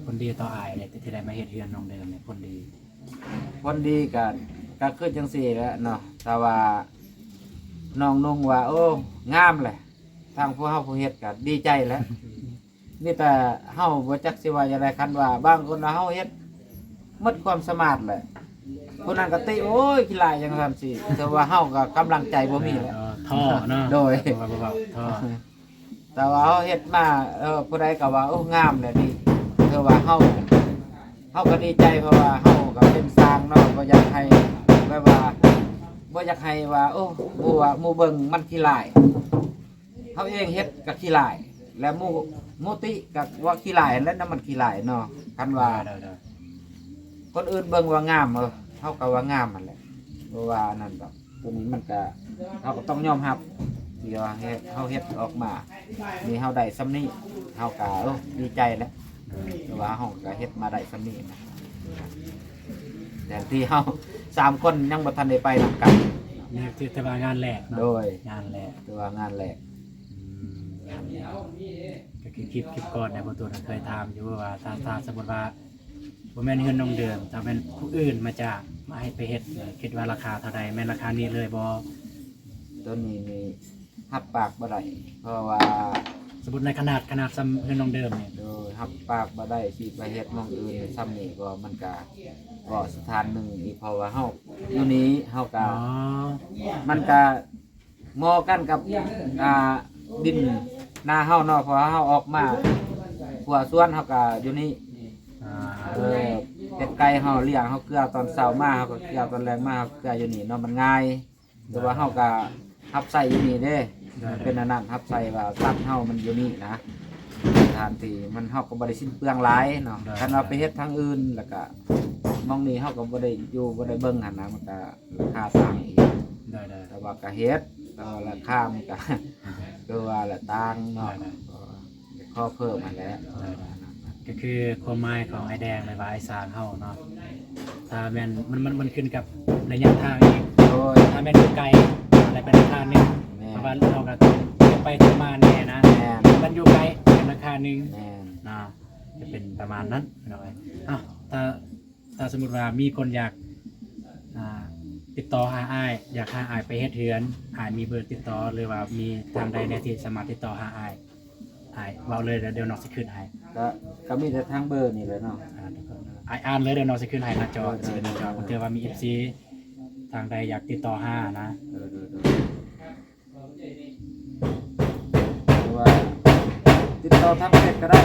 ຜົນດີຕໍ່ອ້າຍເດ້ ທີ່ໄດ້ມາເຮັດເຮືອນນ້ອງເດີມນີ້ ຜົນດີ? ຜົນດີກໍ ກໍຄືຈັ່ງຊີ້ແຫຼະເນາະ ຖ້າວ່ານ້ອງນຸ່ງວ່າ ໂອ້ ງາມແຫຼະ ທາງພວກເຮົາຜູ້ເຮັດກໍດີໃຈແຫຼະ. ມີແຕ່ເຮົາບໍ່ຈັກຊິວ່າຈັ່ງໃດ ຄັນວ່າບາງຄົນວ່າເຮົາເຮັດໝົດຄວາມສາມາດແຫຼະ ຜູ້ນັ້ນກໍຕິ ໂອ້ຍ ຂີ້ລ້າຍ ຈັ່ງຊັ້ນຊີ້ ແຕ່ວ່າເຮົາກໍກຳລັງໃຈບໍ່ມີແຫຼະ. ເອີ ທໍ້ເນາະ. ໂດຍ ເວົ້າ ເວົ້າ ທໍ້. ແຕ່ວ່າເຮົາເຮັດມາ ເອີ ຜູ້ໃດກໍວ່າ ໂອ້ ງາມແຫຼະນີ້ ຄືວ່າເຮົາ ເຮົາກໍດີໃຈ ເພາະວ່າເຮົາກໍເປັນຊ່າງເນາະ ບໍ່ຢາກໃຫ້ ແບບວ່າ ບໍ່ຢາກໃຫ້ວ່າ ໂອ້ ໝູ່ວ່າ ໝູ່ເບິ່ງມັນຂີ້ລ້າຍ ເຮົາເອງເຮັດກໍຂີ້ລ້າຍ ແລະໝູ່ ໝູ່ຕິກໍວ່າຂີ້ລ້າຍຫັ້ນແຫຼະ ນຳມັນຂີ້ລ້າຍເນາະ. ຄັນວ່າ ໂດຍໆໆ ຄົນອື່ນເບິ່ງວ່າງາມ ເອີ ເຮົາກໍວ່າງາມຫັ້ນແຫຼະ ບໍ່ວ່າອັນນັ້ນດອກ. ຕົວນີ້ມັນກະ ເຮົາກໍຕ້ອງຍອມຮັບ ທີ່ວ່າເຮັດ ເຮົາເຮັດອອກມານີ້ ເຮົາໄດ້ສ່ຳນີ້ ເຮົາກະ ເອີ ດີໃຈແຫຼະ ຄືວ່າເຮົາກະເຮັດມາໄດ້ສ່ຳນີ້ນະ. ແຕ່ທີ່ເຮົາສາມຄົນຍັງບໍ່ທັນໄດ້ໄປນຳກັນ ນີ້ຖື ຖືວ່າງານແລກເນາະ. ໂດຍ ງານແລກ ຖືວ່າງານແລກ. ອືມ ງານແລກ ກໍຄືຄລິບ ຄລິບກ່ອນນະ ບໍ່ຕູນເຄີຍຖາມຢູ່ວ່າ ຖ້າ ຖ້າສົມມຸດວ່າ ບໍ່ແມ່ນເຮືອນນ້ອງເດີມ ຖ້າແມ່ນຜູ້ອື່ນມາຈ້າງ ມາໃຫ້ໄປເຮັດນີ້ ຄິດວ່າລາຄາເທົ່າໃດ? ແມ່ນລາຄານີ້ເລີຍບໍ່? ຕົວນີ້ນີ້ຮັບປາກບໍ່ໄດ້ ເພາະວ່າ ສົມມຸດໃນຂະໜາດ ຂະໜາດສ່ຳເຮືອນນ້ອງເດີມນີ້ ໂດຍ ຮັບປາກບໍ່ໄດ້ ຊິໄປເຮັດໝ່ອງອື່ນສ່ຳນີ້ກໍ ມັນກະ ເວາະສະຖານໜຶ່ງອີກ ເພາະວ່າເຮົາຢູ່ນີ້ ເຮົາກະ ອໍ ມັນກະ ເໝາະກັນກັບ ອ່າ ດິນນາເຮົາເນາະ ເພາະວ່າເຮົາອອກມາ ຂົວສວນເຮົາກໍຢູ່ນີ້ ອ່າ ເອີ ເຮັດໄກ່ເຮົາລ້ຽງ ເຮົາເກືອຕອນເຊົ້າມາ ເຮົາກໍເກືອຕອນແລງມາ ເຮົາເກືອຢູ່ນີ້ເນາະ ມັນງ່າຍ. ແຕ່ວ່າເຮົາກໍຮັບໃຊ້ຢູ່ນີ້ເດ້ ໂດຍ ມັນເປັນອັນນັ້ນ ຮັບໃຊ້ວ່າສັດເຮົາມັນຢູ່ນີ້ນະ ສະຖານທີ່ມັນ ເຮົາກໍບໍ່ໄດ້ສິ້ນເປືອງຫຼາຍເນາະ ໂດຍ ຄັນວ່າໄປເຮັດທາງອື່ນ ແລ້ວກໍໝ່ອງນີ້ເຮົາກໍບໍ່ໄດ້ຢູ່ ບໍ່ໄດ້ເບິ່ງຫັ້ນນະ ມັນກໍ ລາຄາຕ່າງອີກ ໂດຍໆ ແຕ່ວ່າກໍເຮັດ ແຕ່ວ່າລາຄາມັນກໍ ຄືວ່າລະຕ່າງເນາະ ໂດຍໆ ກໍຂໍເພີ່ມຫັ້ນແຫຼະ ໂດຍໆ ກໍຄືຄວາມໝາຍຂອງອ້າຍແດງ ຫຼືວ່າອ້າຍຊ່າງເຮົາເນາະ ຖ້າແມ່ນ ມັນ ມັນ ມັນຂຶ້ນກັບໄລຍະທາງອີກ ໂດຍ ຖ້າແມ່ນຢູ່ໄກ ກໍໄດ້ເປັນລາຄາໜຶ່ງ ແມ່ນ ເພາະວ່າເຮົາກໍຕ້ອງໄປໄປມາແດ່ນະ ແມ່ນ ມັນຢູ່ໄກເປັນລາຄາໜຶ່ງ ແມ່ນ ເນາະ ຈະເປັນປະມານນັ້ນ ພີ່ນ້ອງເອີຍ. ເອົ້າ ຖ້າ ຖ້າສົມມຸດວ່າມີຄົນຢາກ ອ່າ ຕິດຕໍ່ຫາອ້າຍ ຢາກຫາອ້າຍໄປເຮັດເຮືອນ ອ້າຍມີເບີຕິດຕໍ່ ຫຼືວ່າມີທາງໃດແດ່ທີ່ສາມາດຕິດຕໍ່ຫາອ້າຍ? ອ້າຍເວົ້າເລີຍ ແລ້ວດຽວນ້ອງຊິຂຶ້ນໃຫ້ ກໍ ກໍມີແຕ່ທາງເບີນີ້ແຫຼະເນາະ ອ່າ ອ້າຍອ່ານເລີຍ ດຽວນ້ອງຊິຂຶ້ນໃຫ້ໜ້າຈໍ ເອີ ຊິຂຶ້ນໜ້າຈໍ ເອີ ເພື່ອວ່າມີເອັຟຊີທາງໃດຢາກຕິດຕໍ່ຫານະ ເອີ ໂດຍໆ ຫຼືວ່າຕິດຕໍ່ທາງເຟສກໍໄດ້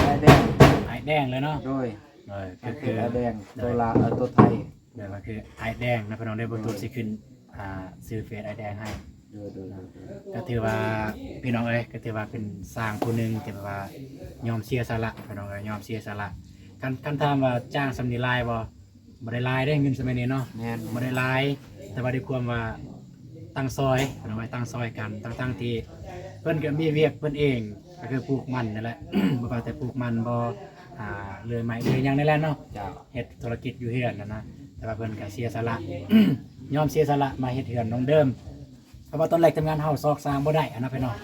ອ້າຍແດງ ອ້າຍແດງເລີຍເນາະ ໂດຍ ເອີ ກໍຄືອ້າຍແດງ ໂດຍ ໂຕລາວ ເອີ ໂຕໄທ ແບບວ່າຄືອ້າຍແດງນະ ພີ່ນ້ອງເດີ ບໍ່ ໂດຍ ຕູນຊິຂຶ້ນ ອ່າ ຊື່ເຟສອ້າຍແດງໃຫ້ ໂດຍໆ ກໍຖືວ່າ ພີ່ນ້ອງເອີຍ ກໍຖືວ່າເປັນຊ່າງຜູ້ໜຶ່ງທີ່ແບບວ່າຍອມເສຍສະຫຼະ ພີ່ນ້ອງເອີຍ ຍອມເສຍສະຫຼະ ຄັນ ຄັນຖາມວ່າຈ້າງສ່ຳນີ້ຫຼາຍບໍ່? ບໍ່ໄດ້ຫຼາຍເດ້ ເງິນສະໄໝນີ້ເນາະ ແມ່ນ ບໍ່ໄດ້ຫຼາຍ ແຕ່ວ່າດ້ວຍຄວາມວ່າຕັ້ງຊ່ອຍ ເພິ່ນເອົາໄວ້ຕັ້ງຊ່ອຍກັນ ທັງໆທີ່ເພິ່ນກໍມີວຽກເພິ່ນເອງ ກໍຄືປູກມັນນີ້ແຫຼະ ບໍ່ວ່າແຕ່ປູກມັນບໍ່ ອ່າ ເລື່ອຍໄມ້ເລື່ອຍຫຍັງນີ້ແຫຼະເນາະ ເຈົ້າ ເຮັດທຸລະກິດຢູ່ເຮືອນຫັ້ນນະ ແຕ່ວ່າເພິ່ນກໍເສຍສະຫຼະ ຍອມເສຍສະຫຼະມາເຮັດເຮືອນນ້ອງເດີມ ເພາະວ່າຕອນແລກທີມງານເຮົາຊອກຊາງບໍ່ໄດ້ຫັ້ນນະພີ່ນ້ອງ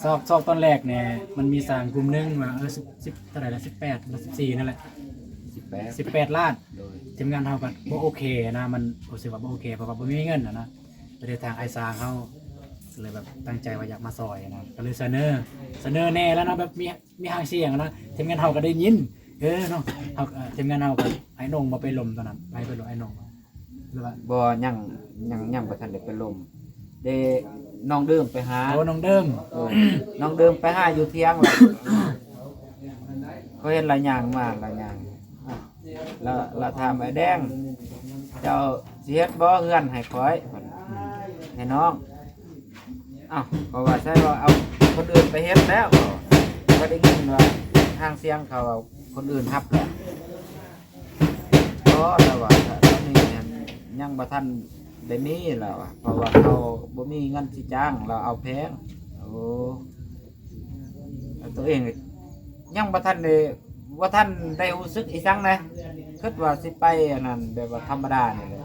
ຊອກ ຊອກຕອນແລກນີ້ ມັນມີຊ່າງກຸ່ມໜຶ່ງວ່າ ເອີ ສິບ ສິບເທົ່າໃດລະ ສິບແປດ ຫຼື ສິບສີ່ ນັ້ນແຫຼະ ສິບແປດ ສິບແປດລ້ານ ໂດຍ ທີມງານເຮົາກໍບໍ່ໂອເຄນະ ມັນຮູ້ສຶກວ່າບໍ່ໂອເຄ ເພາະວ່າບໍ່ມີເງິນຫັ້ນນະ ແຕ່ທາງອ້າຍຊ່າງເຮົາກໍເລີຍແບບຕັ້ງໃຈວ່າຢາກມາຊ່ອຍນະ ກໍເລີຍສະເໜີ ສະເໜີແດ່ແລ້ວເນາະ ແບບມີ ມີຫາງສຽງຫັ້ນນະ ທີມງານເຮົາກໍໄດ້ຍິນ ເອີເນາະ ເຮົາ ເອີ ທີມງານເຮົາກໍ ອ້າຍນົງບໍ່ໄປລົມຕອນນັ້ນ ໃຜໄປລົມ ອ້າຍນົງບໍ່ ຫຼືວ່າ ບໍ່ ຍັງ ຍັງ ຍັງບໍ່ທັນໄດ້ໄປລົມເດ້ ນ້ອງເດີມໄປຫາ ໂອ້ ນ້ອງເດີມ ເອີ ນ້ອງເດີມໄປຫາຢູ່ທຽງລະ ເຂົາເຫັນລະຍ່າງມາ ລະຍ່າງ ລະ ລະຖາມອ້າຍແດງ ເຈົ້າຊິເຮັດບໍ່ເຮືອນໃຫ້ຂ້ອຍ ໃຫ້ນ້ອງ ອ້າວ ເພາະວ່າໃຊ້ວ່າເອົາຄົນອື່ນໄປເຮັດແລ້ວ ກໍໄດ້ຍິນວ່າຫາງສຽງເຂົາເອົາຄົນອື່ນຮັບແລ້ວ ບໍ່ ລະວ່າຕອນນີ້ຍັງບໍ່ທັນໄດ້ມີ ລະວ່າ ເພາະວ່າເຂົາບໍ່ມີເງິນຊິຈ້າງ ລະເອົາແພງ ໂອ້ ໂຕເອງຍັງບໍ່ທັນໄດ້ ບໍ່ທັນໄດ້ຮູ້ສຶກອີ່ຫຍັງນະ ຄິດວ່າຊິໄປອັນນັ້ນ ແບບວ່າທຳມະດານີ້ແຫຼະ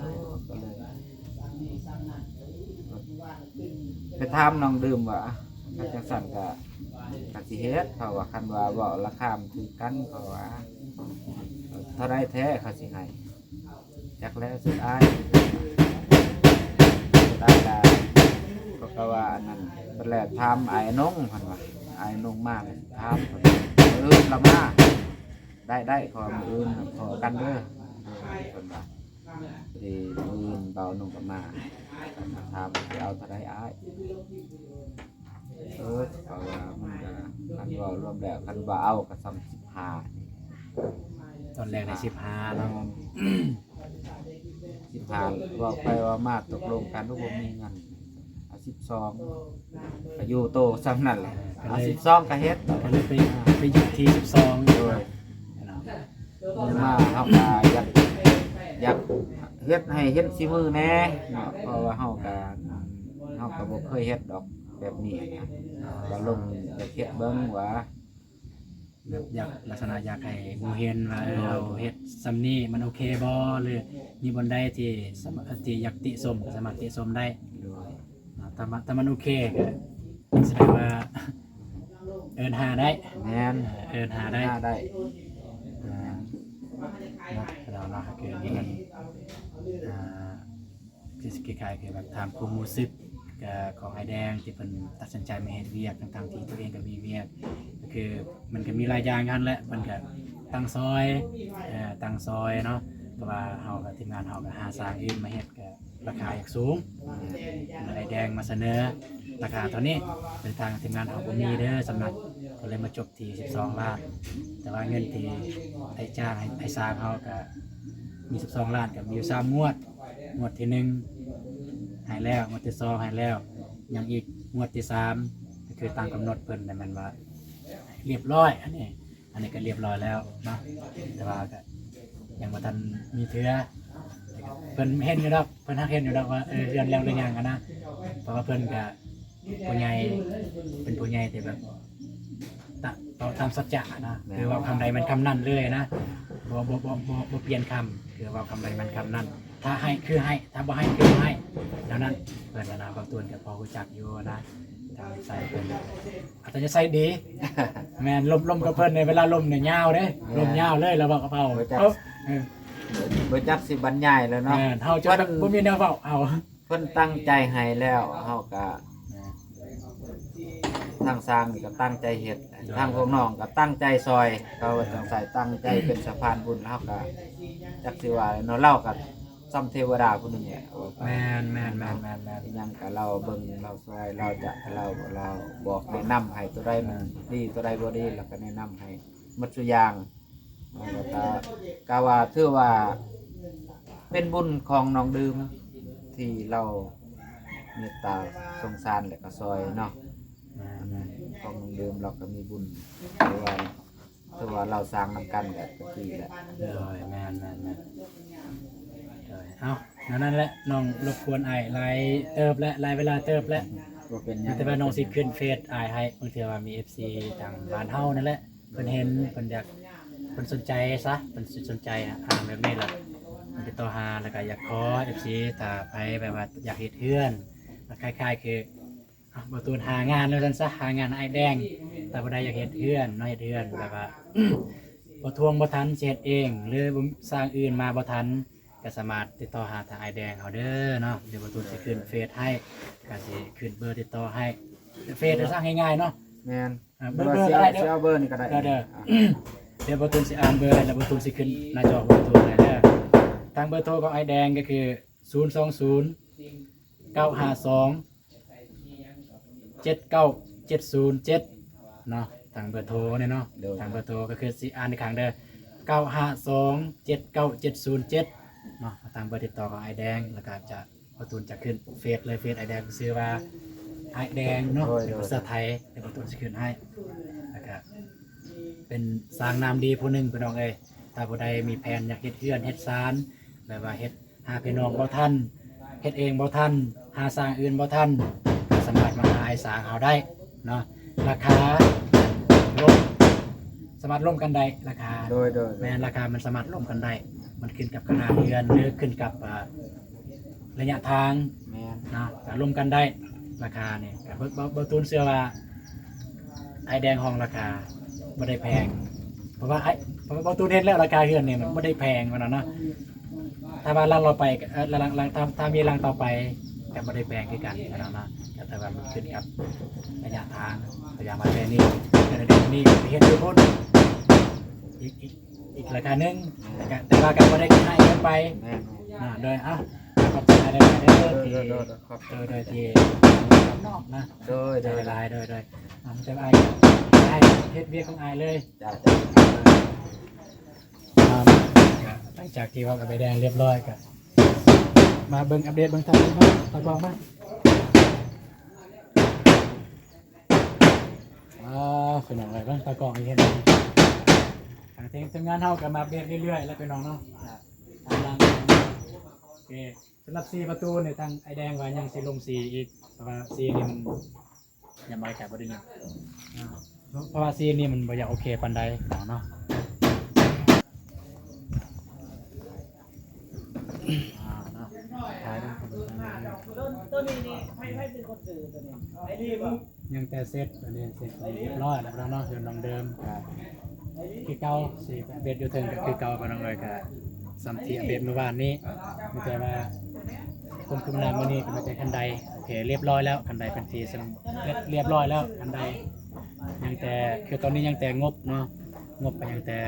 ກໍເລີຍໄປຖາມນ້ອງເດີມວ່າ ຄັນຈັ່ງຊັ້ນກະ ກະຊິເຮັດ ເພາະວ່າຄັນວ່າເວົ້າລາຄາມັນຖືກກັນ ເພາະວ່າເທົ່າໃດແທ້ເຂົາຊິໃຫ້ ຈັກແລ້ວສຸດທ້າຍ ສຸດທ້າຍລະ ເຂົາກໍວ່າອັນນັ້ນ ເພິ່ນແລະຖາມອ້າຍນົງ ເພິ່ນວ່າ ອ້າຍນົງມາແລ້ວຖາມ ເພິ່ນວ່າ ມື້ອື່ນລະມາ ໄດ້ ໄດ້ ເພາະວ່າມື້ອື່ນຂໍກັນເດີ ເພິ່ນວ່າ ພໍດີມື້ອື່ນບ່າວນົງກໍມາ ກໍມາຖາມວ່າຊິເອົາເທົ່າໃດອ້າຍ ເອີ ເພາະວ່າມັນກໍ ຄັນເວົ້າລວມແລ້ວ ຄັນວ່າເອົາກໍສ່ຳສິບຫ້າ ຕອນແລກໄດ້ສິບຫ້າເນາະ ສິບຫ້າ ເວົ້າໄປເວົ້າມາຕົກລົງກັນ ໂອ້ ບໍ່ມີເງິນ ເອົາສິບສອງ ກໍຢູ່ໂຕສ່ຳນັ້ນແຫຼະ ເອົາສິບສອງກໍເຮັດ ກໍເລີຍໄປ ໄປຢຸດທີ່ສິບສອງ ໂດຍ ມາເຮົາກໍຢາກ ຢາກເຮັດໃຫ້ເຫັນສີມືແດ່ເນາະ ເພາະວ່າເຮົາກໍ ເຮົາກໍບໍ່ເຄີຍເຮັດດອກແບບນີ້ນະ ກໍລົງຢາກເຮັດເບິ່ງວ່າ ແບບຢາກ ລັກສະນະຢາກໃຫ້ໝູ່ເຫັນວ່າ ເອີ ໂດຍ ເຮົາເຮັດສ່ຳນີ້ມັນໂອເຄບໍ່ ຫຼືມີບ່ອນໃດທີ່ສາມາດ ທີ່ຢາກຕິຊົມກໍສາມາດຕິຊົມໄດ້ ໂດຍ ເນາະ ຖ້າມັນ ຖ້າມັນໂອເຄກໍສະແດງວ່າເອີ້ນຫາໄດ້ ແມ່ນ ເອີ້ນຫາໄດ້ ຫາໄດ້ ອ່າ ເນາະ ເນາະ ຄືນີ້ມັນ ອ່າ ຄື ຄືຄ້າຍໆ ຄືແບບຖາມຄວາມຮູ້ສຶກ ກະ ຂອງອ້າຍແດງທີ່ເພິ່ນຕັດສິນໃຈມາເຮັດວຽກ ທັງໆ ທີ່ຕົວເອງກໍມີວຽກ ກໍຄືມັນກໍມີຫຼາຍຢ່າງຫັ້ນແຫຼະ ເພິ່ນກໍຕັ້ງຊ່ອຍ ເອີ ຕັ້ງຊ່ອຍເນາະ ເພາະວ່າເຮົາກໍ ທີມງານເຮົາກໍຫາສ້າງອື່ນມາເຮັດ ກໍລາຄາຢາກສູງ ແມ່ນ ກໍໄດ້ແດງມາສະເໜີລາຄາເທົ່ານີ້ ແຕ່ທາງທີມງານເຮົາບໍ່ມີເດີ ສຳນັກ ກໍເລີຍມາຈົບທີ່ສິບສອງລ້ານ ແຕ່ວ່າເງິນທີ່ໄດ້ຈ້າງໃຫ້ ໃຫ້ສ້າງເຮົາກໍມີສິບສອງລ້ານ ກໍມີຢູ່ສາມງວດ ງວດທີໜຶ່ງໃຫ້ແລ້ວ ງວດທີສອງໃຫ້ແລ້ວ ຍັງອີກງວດທີສາມ ກໍຄືຕາມກຳນົດເພິ່ນນັ້ນແມ່ນວ່າ ຮຽບຮ້ອຍ ອັນນີ້ ອັນນີ້ກໍຮຽບຮ້ອຍແລ້ວເນາະ ແຕ່ວ່າກໍຍັງບໍ່ທັນມີເທື່ອ ແຕ່ກໍເພິ່ນເຫັນຢູ່ດອກ ເພິ່ນຮັກເຫັນຢູ່ດອກວ່າ ເອີ ເຮືອນແລ້ວຫຼືຍັງຫັ້ນນະ ເພາະວ່າເພິ່ນກໍຜູ້ໃຫຍ່ ເປັນຜູ້ໃຫຍ່ທີ່ແບບ ຕະ ເວົ້າຕາມສັດຈະນະ ແມ່ນ ຄືເວົ້າຄຳໃດແມ່ນຄຳນັ້ນເລີຍນະ ບໍ່ ບໍ່ ບໍ່ ບໍ່ ບໍ່ປ່ຽນຄຳ ຄືເວົ້າຄຳໃດແມ່ນຄຳນັ້ນ ຖ້າໃຫ້ຄືໃຫ້ ຖ້າບໍ່ໃຫ້ຄືບໍ່ໃຫ້ ແນວນັ້ນ ເພິ່ນນະ ບ່າວຕູນກໍພໍຮູ້ຈັກຢູ່ນະ ຕາມນິໄສເພິ່ນ ອັດຕະຍາໄສດີ ແມ່ນ ລົມ ລົມກັບເພິ່ນໃນ ເວລາລົມນີ້ຍາວເດ້ ແມ່ນ ລົມຍາວເລີຍ ລະເວົ້າກັບເຮົາ ບໍ່ຈັກ ເອີ ບໍ່ຈັກຊິບັນຍາຍແລ້ວເນາະ ແມ່ນ ເຮົາຈົນແບບບໍ່ມີແນວເວົ້າ ເຮົາ ເພິ່ນຕັ້ງໃຈໃຫ້ແລ້ວ ເຮົາກະ ແມ່ນ ທາງຊ່າງນີ້ກໍຕັ້ງໃຈເຮັດ ໂດຍ ທາງພວກນ້ອງກໍຕັ້ງໃຈຊ່ອຍ ເຂົາວ່າຈັ່ງໃດ ຕັ້ງໃຈເປັນສະພານບຸນ ເຮົາກໍຈັກຊິວ່າເນາະ ລາວກໍສ່ຳເທວະດາຜູ້ໜຶ່ງແຫຼະ ເວົ້າໄປ ແມ່ນໆໆໆໆ ອີ່ຫຍັງກໍລາວເບິ່ງ ລາວຊ່ອຍ ລາວຈະ ລາວ ລາວບອກແນະນຳໃຫ້ ຕົວໃດມັນດີ ຕົວໃດບໍ່ດີ ລາວກໍແນະນຳໃຫ້ໝົດສູ່ຢ່າງ. ແລ້ວກໍ ກໍວ່າ ຖືວ່າເປັນບຸນຂອງນ້ອງດື່ມ ທີ່ລາວເມດຕາສົງສານ ແລະກໍຊ່ອຍເນາະ ແມ່ນໆ ຂອງນ້ອງດື່ມ ລາວກໍມີບຸນ ຖືວ່າ ຖືວ່າລາວສ້າງນຳກັນແຫຼະ ຕະກີ້ແຫຼະ ໂດຍ ແມ່ນໆໆ ໂດຍ ເອົ້າ ແນວນັ້ນແຫຼະ ນ້ອງລົບກວນອ້າຍຫຼາຍເຕີບແຫຼະ ຫຼາຍເວລາເຕີບແຫຼະ ບໍ່ເປັນຫຍັງ ແຕ່ວ່ານ້ອງຊິຂຶ້ນເຟສອ້າຍໃຫ້ ບາງເທື່ອວ່າມີເອັຟຊີທາງບ້ານເຮົານັ້ນແຫຼະ ເພິ່ນເຫັນ ເພິ່ນຢາກ ເພິ່ນສົນໃຈຊະ ເພິ່ນສົນໃຈ ອ່າ ແບບນີ້ລະ ຕິດຕໍ່ຫາ ແລ້ວກະຢາກຂໍ ເອັຟຊີ ຖ້າໃຜແບບວ່າຢາກເຮັດເຮືອນ ຄ້າຍໆຄື ອ່າ ບໍ່ຕູນຫາງານວ່າຊັ້ນຊະ ຫາງານໃຫ້ອ້າຍແດງ ຖ້າຜູ້ໃດຢາກເຮັດເຮືອນເນາະ ເຮັດເຮືອນແບບວ່າ ບໍ່ທວງບໍ່ທັນ ຊິເຮັດເອງ ຫຼື ບໍ່ ສ້າງອື່ນມາບໍ່ທັນ ກໍສາມາດຕິດຕໍ່ຫາທາງອ້າຍແດງເຮົາເດີເນາະ ດຽວບໍ່ຕູນຊິຂຶ້ນເຟສໃຫ້ ກໍຊິຂຶ້ນເບີຕິດຕໍ່ໃຫ້ ເຟສ ເອີ ສ້າງງ່າຍໆເນາະ ແມ່ນ ອ່າ ເບີ ເບີກໍໄດ້ເດີ ຊິເອົາເບີນີ້ກໍໄດ້ ເດີ ອ່າ ດຽວບໍ່ຕູນຊິອ່ານເບີໃຫ້ ແລ້ວບໍ່ຕູນຊິຂຶ້ນໜ້າຈໍບໍ່ຕູນໃຫ້ເດີ ທາງເບີໂທຂອງອ້າຍແດງກໍຄື ສູນສອງສູນ ເກົ້າຫ້າສອງ ເຈັດເກົ້າເຈັດສູນເຈັດ ເນາະ ທາງເບີໂທນີ້ເນາະ ໂດຍ ທາງເບີໂທກໍຄືຊິອ່ານອີກຄັ້ງເດີ ເກົ້າຫ້າສອງ ເຈັດເກົ້າເຈັດສູນເຈັດ ເນາະ ທາງເບີຕິດຕໍ່ຂອງອ້າຍແດງ ແລ້ວກໍຈະ ບ່າວຕູນຈະຂຶ້ນເຟສເລີຍ ເຟສອ້າຍແດງ ຊື່ວ່າອ້າຍແດງເນາະ ໂດຍ ເປັນພາສາໄທ ດຽວບ່າວຕູນຊິຂຶ້ນໃຫ້ ແລ້ວກໍເປັນຊ່າງນາມດີຜູ້ໜຶ່ງ ພີ່ນ້ອງເອີຍ ຖ້າຜູ້ໃດມີແຜນຢາກເຮັດເຮືອນເຮັດຊານ ແບບວ່າເຮັດ ຫາພີ່ນ້ອງບໍ່ທັນ ເຮັດເອງບໍ່ທັນ ຫາຊ່າງອື່ນບໍ່ທັນ ກໍສາມາດມາຫາອ້າຍຊ່າງເຮົາໄດ້ເນາະ ລາຄາລົງ ສາມາດລົງກັນໄດ້ ລາຄາ ໂດຍ ໂດຍ ໂດຍ ແມ່ນ ລາຄາມັນສາມາດລົງກັນໄດ້ ມັນຂຶ້ນກັບຂະໜາດເຮືອນ ຫຼື ຂຶ້ນກັບ ອ່າ ໄລຍະທາງ ແມ່ນ ເນາະ ກໍລົງກັນໄດ້ ລາຄານີ້ ກໍ ບ່າວ ບ່າວ ບ່າວຕູນເຊື່ອວ່າ ອ້າຍແດງຫ້ອງລາຄາບໍ່ໄດ້ແພງ ເພາະວ່າອ້າຍ ເພາະວ່າບ່າວຕູນເຫັນແລ້ວລາຄາເຮືອນນີ້ມັນບໍ່ໄດ້ແພງວ່ານັ້ນເນາະ ຖ້າວ່າຫຼັງຕໍ່ໄປ ເອີ ຫຼັງ ຫຼັງ ຖ້າ ຖ້າມີຫຼັງຕໍ່ໄປກໍບໍ່ໄດ້ແພງຄືກັນວ່ານັ້ນເນາະ ແຕ່ວ່າມັນຂຶ້ນກັບໄລຍະທາງ ຕົວຢ່າງວ່າແຕ່ນີ້ ແຕ່ນີ້ໄປເຮັດຢູ່ພຸ້ນ ອີກ ອີກ ອີກລາຄາໜຶ່ງ ແຕ່ກະ ແຕ່ວ່າກໍບໍ່ໄດ້ຂຶ້ນໃຫ້ເກີນໄປ ແມ່ນ ອ່າ ໂດຍ ເອົ້າ ຂອບໃຈຫຼາຍໆເດີ ໂດຍ ທີ່ ໂດຍ ໂດຍ ທີ່ນອກນະ ໂດຍ ໂດຍ ໃຈຫຼາຍ ໂດຍ ໂດຍ ອ່າ ແຕ່ວ່າອ້າຍ ອ້າຍເຮັດວຽກຂອງອ້າຍເລີຍ ຈ້າ ຈ້າ ອ່າ ຫຼັງຈາກທີ່ເວົ້າກັບອ້າຍແດງລຽບຮ້ອຍ ກໍມາເບິ່ງອັບເດດເບິ່ງທາງເບິ່ງເນາະ ຕາກ້ອງມາ ອ່າ ພີ່ນ້ອງເອີຍ ເບິ່ງຕາກ້ອງເຫັນ ທາງທີມງານເຮົາກໍມາອັບເດດເລື້ອຍໆແລ້ວ ພີ່ນ້ອງເນາະ ອ່າ ທາງຫຼັງ ໂອເຄ ສຳລັບສີປະຕູນີ້ ທາງອ້າຍແດງວ່າຍັງຊິລົງສີອີກ ເພາະວ່າສີນີ້ມັນ ຍັງບໍ່ໄດ້ ກະບໍ່ໄດ້ຍິນ ອ່າ ເພາະວ່າສີນີ້ມັນບໍ່ຢາກໂອເຄປານໃດເນາະ ອ່າ ເນາະ ຖ່າຍເບິ່ງ ຕົວນີ້ນີ້ ໃຜ ໃຜເປັນຄົນຊື້ຕົວນີ້? ອ້າຍລີບໍ? ຍັງແຕ່ເຊັດ ອັນນີ້ເຊັດເລີຍ ລຽບຮ້ອຍແລ້ວເນາະ ເຮືອນຫຼັງເດີມ ກະຄືເກົ່າ ສີເບັດຢູ່ເທິງກໍຄືເກົ່າ ພີ່ນ້ອງເອີຍ ກະສ່ຳທີ່ອັບເດດມື້ວານນີ້ ມີແຕ່ວ່າຄວາມຄືບໜ້າມື້ນີ້ກໍມີແຕ່ຄັນໄດ ໂອເຄ ລຽບຮ້ອຍແລ້ວ ຄັນໄດເປັນທີ່ສຳເລັດລຽບຮ້ອຍແລ້ວ ຄັນໄດ ຍັງແຕ່ ຄືຕອນນີ້ຍັງແຕ່ງົບເນາະ ງົບກໍຍັງແຕ່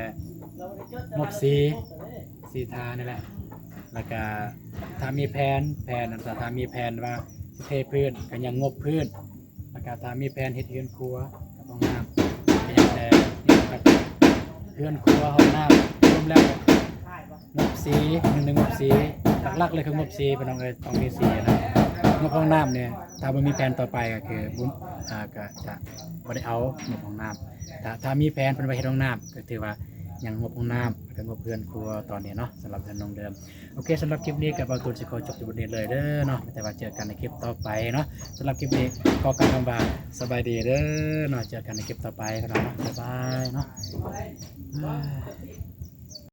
ງົບສີ ສີທານີ້ແຫຼະ ແລ້ວກະຖ້າມີແຜນ ແຜນ ຖ້າ ຖ້າມີແຜນວ່າຊິເທພື້ນ ກໍຍັງງົບພື້ນ ແລ້ວກະຖ້າມີແຜນເຮັດເຮືອນຄົວກັບຫ້ອງນ້ຳ ກໍຍັງແຕ່ເຮືອນຄົວ ຫ້ອງນ້ຳ ລວມແລ້ວງົບສີ ໜຶ່ງ ໜຶ່ງ ງົບສີ ຫຼັກໆເລີຍຄືງົບສີ ພີ່ນ້ອງເອີຍ ຕ້ອງມີສີນະ ງົບຫ້ອງນ້ຳນີ້ ຖ້າບໍ່ມີແຜນຕໍ່ໄປກໍຄື ອ່າ ກໍຈະບໍ່ໄດ້ເອົາງົບຫ້ອງນ້ຳ ຖ້າ ຖ້າມີແຜນເພິ່ນວ່າເຮັດຫ້ອງນ້ຳ ກໍຖືວ່າຍັງງົບຫ້ອງນ້ຳ ແລ້ວກໍງົບເຮືອນຄົວຕອນນີ້ເນາະ ສຳລັບເຮືອນນ້ອງເດີມ ໂອເຄ ສຳລັບຄລິບນີ້ກໍບ່າວຕູນຊິຂໍຈົບຢູ່ບ່ອນນີ້ເລີຍເດີເນາະ ແຕ່ວ່າເຈີກັນໃນຄລິບຕໍ່ໄປເນາະ ສຳລັບຄລິບນີ້ຂໍກ່າວຄຳວ່າສະບາຍດີເດີເນາະ ເຈີກັນໃນຄລິບຕໍ່ໄປເນາະ ບາຍບາຍເນາະ ບາຍບາຍ.